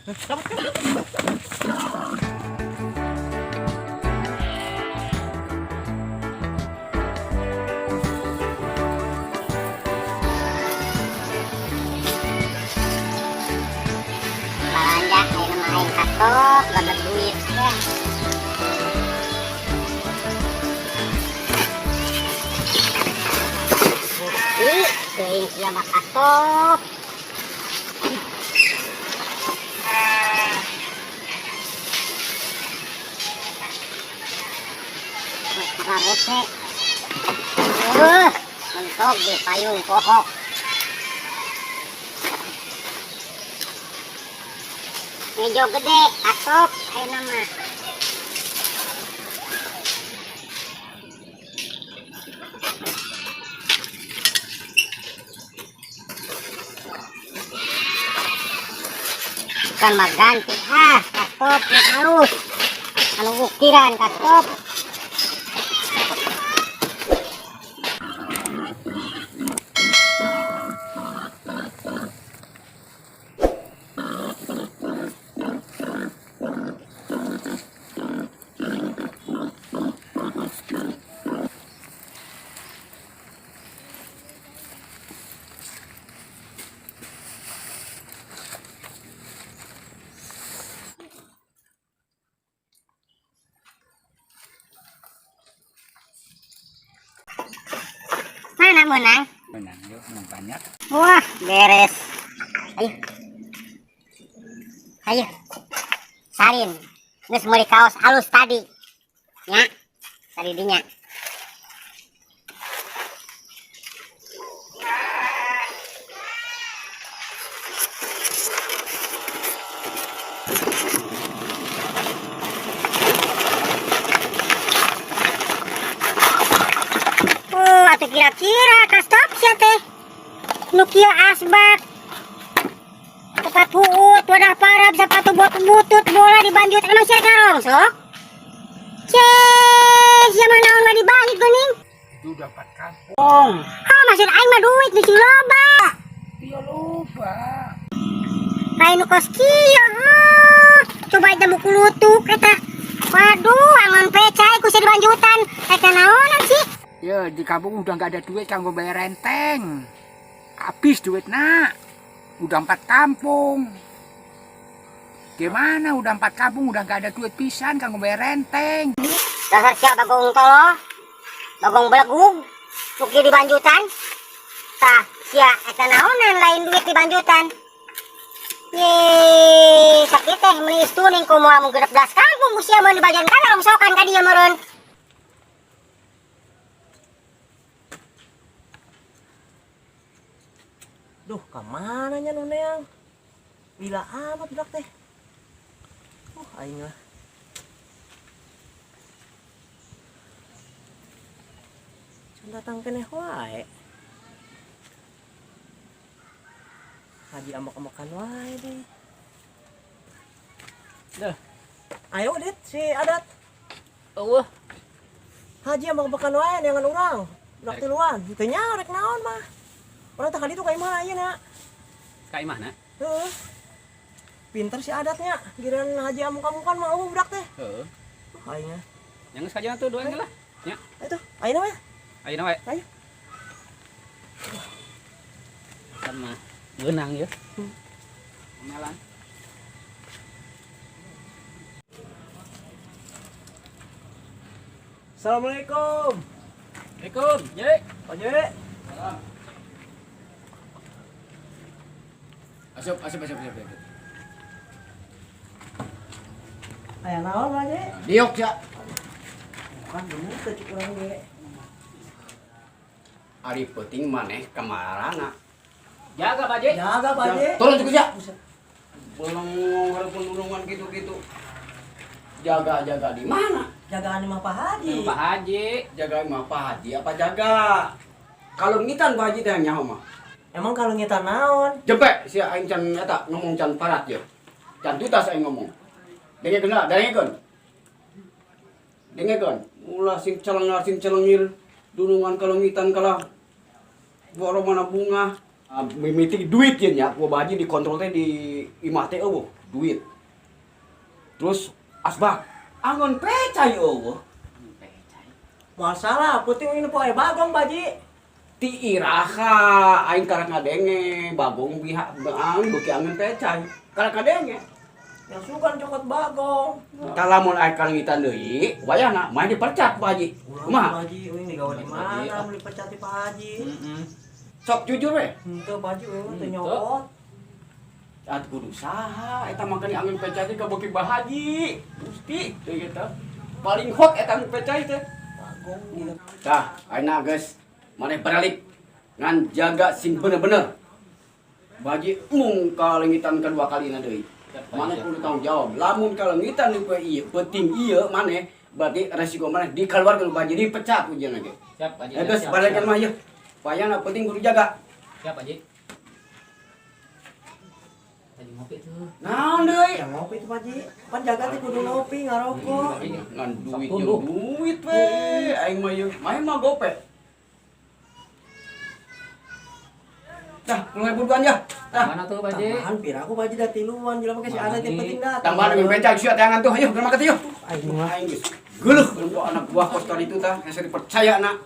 Dapat. Balanja ayeuna mah aing katok gak duit ya. Ih, teuing sia mah katok. Rese. Mentok di payung pohok. Ngejo gede, katok ayeuna mah. Kan mah ganti ah, kastop nu halus. Anu ukiran kastop. Mana menang? Menang yuk, menang banyak. Wah, beres. Ayo. Ayo. Sarin. Geus meuli kaos halus tadi. Nya. Tadi dinya. Oh, atuh kira-kira kastop sia teh. Nu kieu asbak. Tempat huut, wadah parab, sepatu bot butut, bola dibanjut. Emang sia karong sok? Ceh, sia mah naon mah dibanjut geuning? Itu dapat kampung. Oh, maksud aing mah duit nu loba. Iya loba. Lain nu kos kieu. Oh. Coba aja buku lutuk eta. Waduh, angon pecah ku sia dibanjutan. Eta naonan sih? Ya di kampung udah nggak ada duit kanggo bayar renteng. Habis duit nak. Udah 4 kampung. Gimana udah 4 kampung udah nggak ada duit pisan kanggo bayar renteng. Dasar sia bagong tolo. Bagong belegug. Tuki di banjutan. Tah, sia eta naonan lain duit di banjutan. Ye, sakit teh meuni istuning kumaha mun 16 kampung ku sia mun di bagian kana rongsokan ka dieu meureun. Duh, kamana nya nu neang? Lila amat budak teh. Aing lah. Can datang keneh wae. Haji ambek-ambekan wae deh. Dah. Ayo dit si Adat. Eueuh. Haji ambek-ambekan wae neangan urang. Budak tiluan. Teu nya rek naon mah. Urang teh kaditu ka imah ayeuna. Ka imahna? Heeh. Pinter si Adatnya. Giliran Haji ambek-ambekan mah eueuh budak teh. Heeh. Aing mah. Yang geus kajian tuh doain lah. Nya. Itu, ayeuna we. Ayeuna we. Ayo. Sama beunang ya. Omelan. Assalamualaikum. Assalamualaikum. Ye. Pak Ye. Asup, asup, asup, asup, asup. Aya naon Pak Ye? Diok ya. Bukan bener teh cik urang ge. Ari peuting maneh kamarana. Jaga Pak Ye. Jaga Pak Ye. Tolong cukup ya. Belum walaupun nulungan gitu-gitu. Jaga-jaga di mana? Jagaan imah Pak Haji. Pak Haji. Jaga imah Pak Haji apa jaga? Kalau ngitan Pak Haji teh nyaho mah. Emang kalau ngitan naon? Jepek sia aing can eta ngomong can parat ye. Can tutas aing ngomong. Dengekeun lah, dengekeun. Dengekeun. Ulah sing celengar sing celengir dunungan kalau ngitan kalah. Boro mana bunga. Ah, mimiti duit ye nya, ku Bah Haji dikontrol teh di imah teh euweuh duit. Terus asbak, angon pecai euweuh. Moal salah, penting ini poe Bagong, Pak Haji. Ti iraha aing karak ngadenge Bagong pihak ang beuki angon pecai. Karak ngadenge. Yang sugan cokot Bagong. Kalamun aing kalengitan deui, wayahna main dipecat Pak Haji. Ulah, Kumaha? Pak Haji, uing digawe di mana mun dipecat ti Pak Haji. Heeh. Sok jujur we. Henteu, Pak Haji, uing mah teu Henteu. nyokot. At kudu saha eta mangkani angon pecai teh kabeuki Bah Haji. Gusti teu gitu. Paling hot eta angon pecai teh. Bagong gila. Tah, ayeuna geus maneh baralik ngan jaga sing bener-bener. Baji mung kalengitan kedua kalina deui. Maneh kudu tanggung jawab. Lamun kalengitan di poe ieu, penting ieu maneh berarti resiko maneh dikeluarkeun Baji dipecat ujian ge. Siap, Pak Haji. Eh geus Siap, balikan siap. mah ieu. Payana penting kudu jaga. Siap, Pak Haji. Tadi ngopi tuh. Naon deui? Yang ngopi itu, Pak Haji. Pan jaga teh kudu ngopi, ngarokok. Ngan duit Sok jeung duit we. Aing mah ieu, main mah gope. Tah, 10.000 duan ya. Tah. Mana tuh, Pak Haji? Tambahan pira aku, Pak Haji, dah tiluan jelema ke si ada teh penting datang. Tambahan dengan becak sia teangan tuh, ayo ke mana yuk. Aing mah. Aing geus geuleuh anak buah kos itu tah, hese dipercaya na.